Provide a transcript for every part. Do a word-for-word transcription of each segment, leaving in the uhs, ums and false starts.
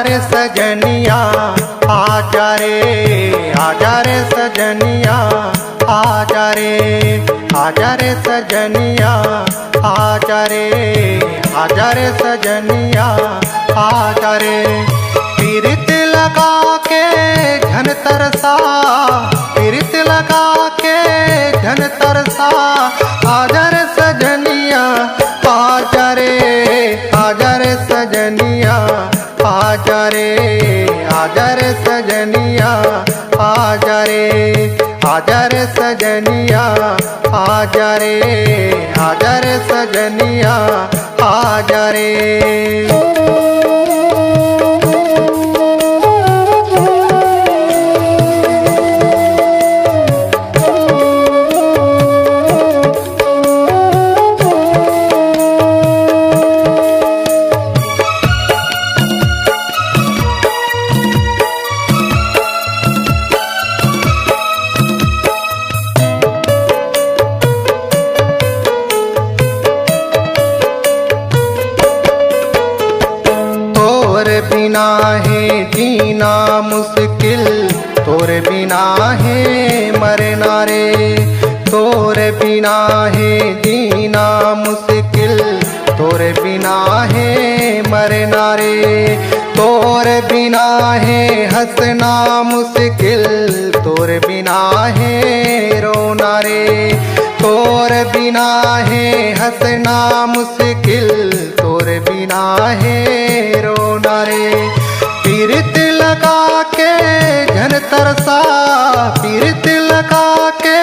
रे सजनिया आजा रे, आजा रे सजनिया आजा रे, आजा रे सजनिया आजा रे, आजा रे सजनिया आजा रे। पीरित लगा के झन तरसा, पीरित लगा के झन तरसा, आजा रे सजनिया आजा रे, आजा रे सजनिया आजा रे, आजा रे सजनिया आजा रे, आजा रे सजनिया आजा रे, आजा रे सजनिया आजा रे। तोर बिना हे जीना मुश्किल, तोर बिना हे मरना रे, तोर बिना हे जीना मुश्किल, तोर बिना हे मरना रे, तोर बिना हे हंसना मुश्किल, तोर बिना हे रोना रे, तोर बिना हे हंसना मुश्किल, तोर बिना हे रोना रे। पीरित लगा के झन तरसा, पीरित लगा के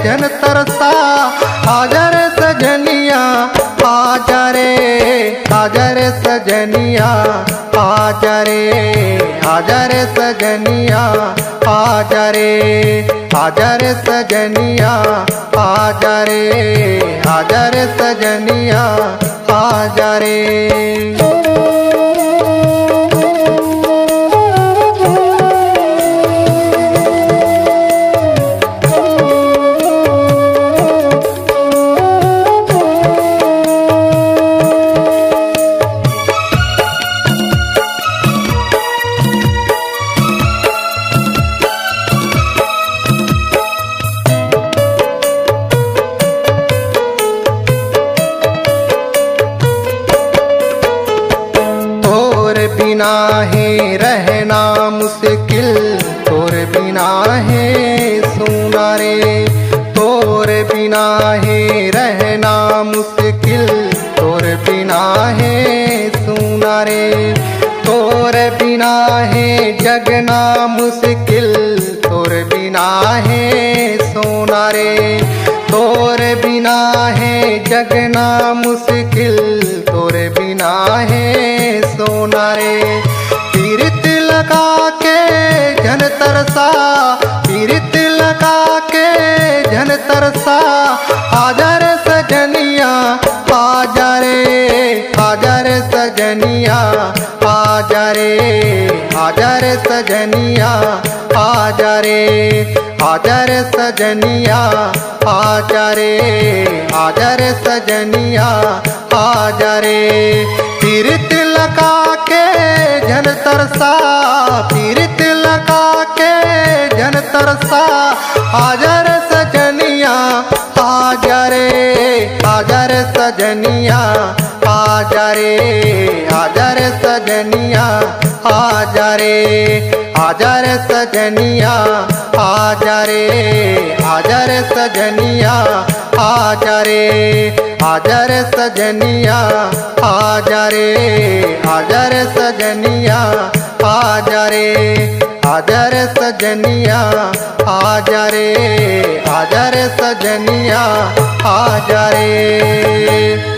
झन तरसा, आजा रे सजनिया आजा रे, आजा रे सजनिया आजा रे, आजा रे सजनिया आजा रे, आजा रे सजनिया आजा रे, आजा रे सजनिया आजा रे। तोर बिना हे रहना मुश्किल, तोर बिना हे सूना रे, तोर बिना हे रहना मुश्किल, तोर बिना हे सूना रे, तोर बिना हे जगना मुश्किल, तोर बिना हे सोना रे, तोर बिना हे जगना मुश्किल, तोर बिना हे सोना रे। पीरित लगा के झन तरसा, पीरित लगा के झन तरसा, आजा रे सजनिया आजा रे, आजा रे सजनिया आजा रे, आजा रे सजनिया आजा रे, आजा रे सजनिया आजा रे, आजा रे सजनिया आजा रे। पीरित लगा के झन तरसा, पीरित लगा के झन तरसा, आजा रे सजनिया आजा रे, आजा रे सजनिया आजा रे, आजा रे सजनिया आजा रे, आजा रे सजनिया आजा रे, आजा रे सजनिया आजा रे, आजा रे सजनिया आजा रे, आजा रे सजनिया आजा रे, आजा रे सजनिया आजा रे, आजा रे सजनिया आजा रे।